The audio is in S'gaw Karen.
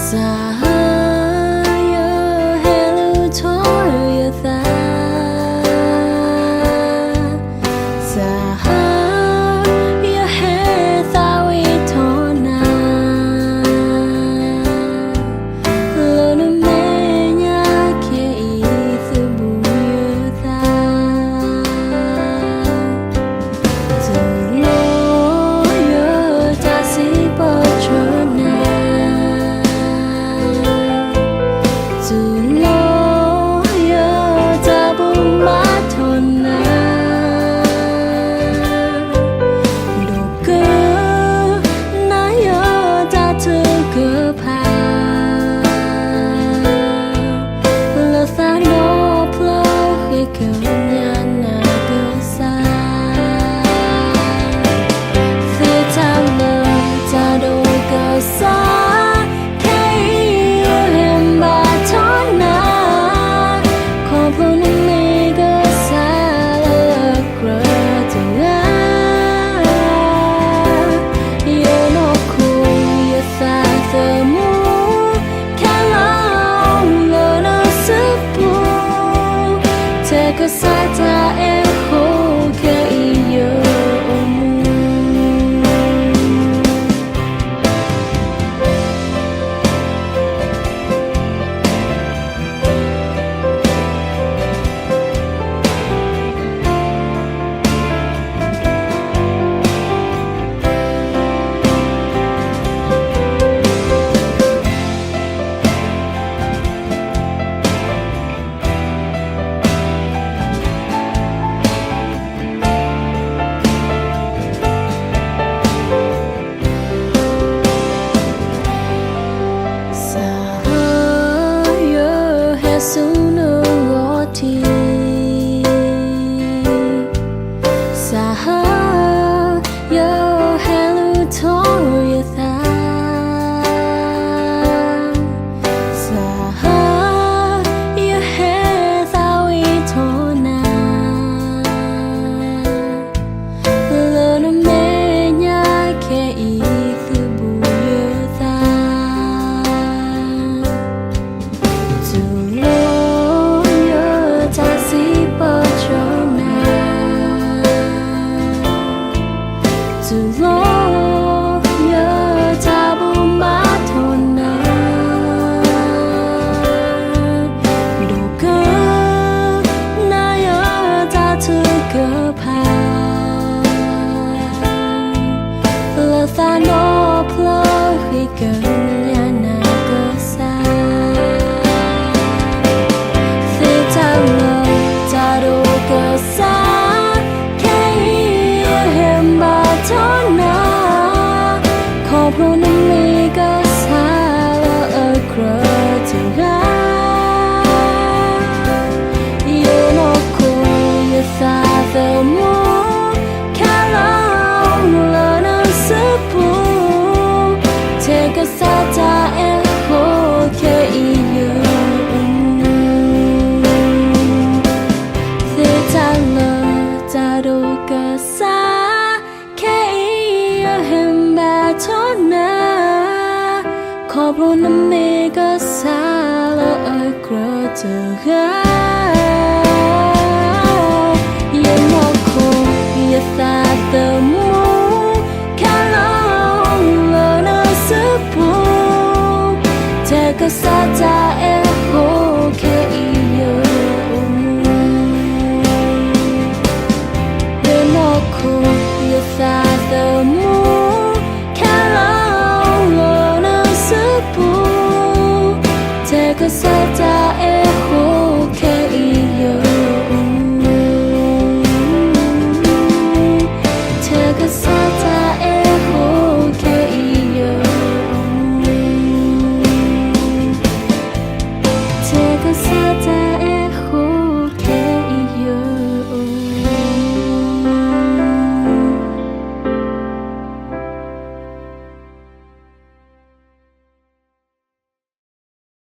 စးဟါ ယဟဲလူၤထီၣ်ယသး, စးဟါ ယဟဲသးဝံၣ်ထီၣ်နၤ, လၢနမဲာ်ညါခဲအံၤသုးဘူးယသး တုၤလီၤယတၢ်စံးပတြၢၤနၤ, တုၤလီၤယတၢ်ဘိးဘၣ်ထီၣ်နၤ, ဒိးကနၣ်ယတၢ်ထုကဖၣ် လၢသးဒီဖျၢၣ်ဃ့ကညးနၤကစၢ်, သ့တၢ်လၢတၢ်ဒိးကစၢ်, ခဲအံၤယဟဲဘါထီၣ်နၤ, ခီဖျိနမ့ၢ်ကစၢ်လၢအကြၢးတဂၤ ယနီၢ်ခိယသးသမူ ခဲလၢာ်လၢနစုပူၤ, ထဲကစၢ်တၢ်အဲၣ်ဃိခဲအံၤယအိၣ်မူ စးဟါ ယဟဲဆူနဂီၢ်ထံး, စးဟါ ယဟဲလူၤထီၣ်ယသး, စးဟါ ယဟဲသးဝံၣ်ထီၣ်နၤ လၢနမဲာ်ညါခဲအံၤသုးဘူးယသး, တုၤလီၤယတၢ်စံးပတြၢၤနၤ, တုၤလီၤယတၢ်ဘိးဘၣ်ထီၣ်နၤ, ဒိးကနၣ်ယတၢ်ထုကဖၣ် လၢသးဒီဖျၢၣ်ဃ့ကညးနၤကစၢ်, သ့တၢ်လၢတၢ်ဒိးကစၢ်, ခဲအံၤယဟဲဘါထီၣ်နၤ, ခီဖျိနမ့ၢ်ကစၢ်လၢအကြၢးတဂၤ ယနီၢ်ခိယသးသမူ ခဲလၢာ်လၢနစုပူၤ, ထဲကစၢ်တၢ်အဲၣ်ဃိခဲအံၤယအိၣ်မူ, သ့တၢ်လၢတၢ်ဒိးကစၢ်, ခဲအံၤယဟဲဘါထီၣ်နၤ, ခီဖျိနမ့ၢ်ကစၢ်လၢအကြၢးတဂၤ ယနီၢ်ခိယသးသမူ ခဲလၢာ်လၢနစုပူၤ, ထဲကစၢ်တၢ်အဲၣ်ဃိခဲအံၤယအိၣ်မူ, ယနီၢ်ခိယသးသမူ ခဲလၢာ်လၢနစုပူၤ, ထဲကစၢ်တၢ်